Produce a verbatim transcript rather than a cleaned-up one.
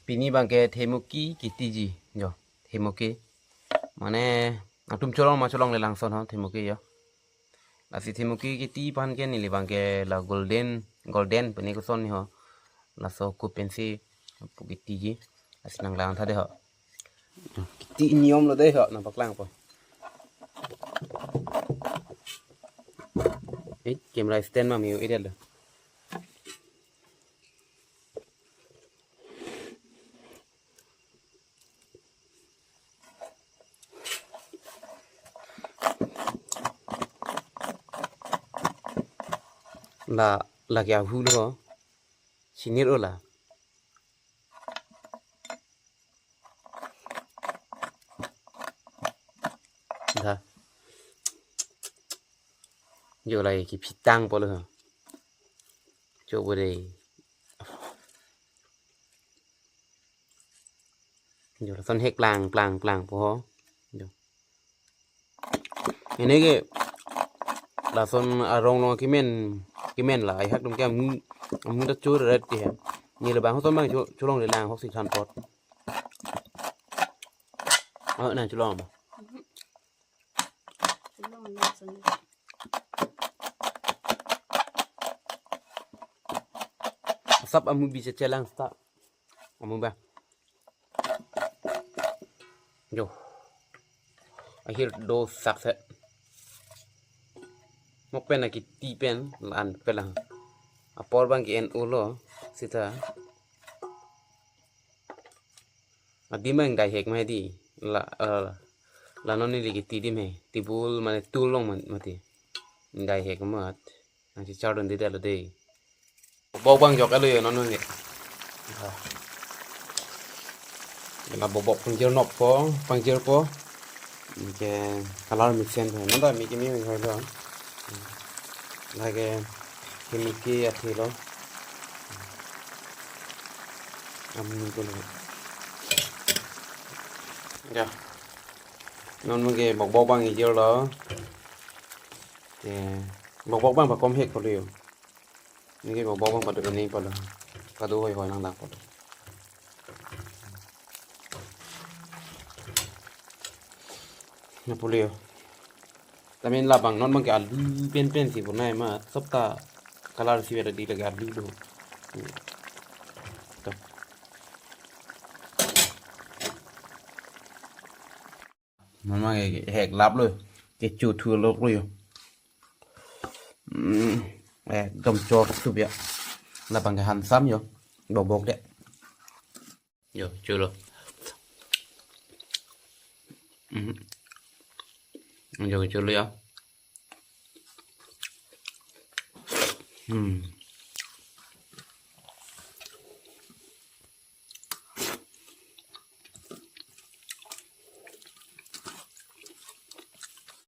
Pini abangke themuki kitiji, jo, themuki. Mane, atum cholong ma cholongle langson ho, themuki jo. Lasi themuki kiti aphan ke neli abangke la golden, golden pini koson ni ho. Laso kup pensi pu kitiji. Lasi nanglang tha dei ho. Kiti niom lo dei ho, nangpaklangpo. Eh, camera stand ma miu edel lo. La, lake ahu lo. Chinir o la. Dah. Jo, lake kiphitangpo lo. Coba deh. Jo, lason hek plang, plang, plangpo ho. Jo. Ini ke lason arong long kimen, kimen la, ai hak dum ke amu, amu ta chur ret ke. Neli abang hoton abang chu, cholongle lang hoksi than pot. Oh, nang cholong abang. Asap amu bi cheche lang sta. Amu ba. Jo. Ahir do sakse. Mok pen akiti pen lan pelang. Apor abang ke en ulo sita. Adim abang dai hek mai di. La, eh, la non neli kiti dim he. Tibul mane tul long man mati. Dai hek mat. Nangchichardun di dalo dei. Bok abang jok alo yo non nunge. La bok bok pangjir nokpo, pangjirpo. Ke color mixen he. Nonta mi kimi mi hoi lo. Lake themuki athi lo. Amu ko lo. Ya. Non mungke bok bok abang ijir lo. Ke bok bok abang pakom hek ko lo yo. Neke bok bok abang padu ni pala. Padu hoi hoi nang lang padu. Na pulio. Tamin labang non abang ke alu pen pen si punai ma sabta color si beda di lagi alu do. Tuh. Mama ke hek lap lo. Kecho thu lo lo yo. Hmm, ekdom chor sup ya. Labang ke handsome yo. Bok bok dei. Yo, cholo. Hmm. Yo, cholo ya. Hmm.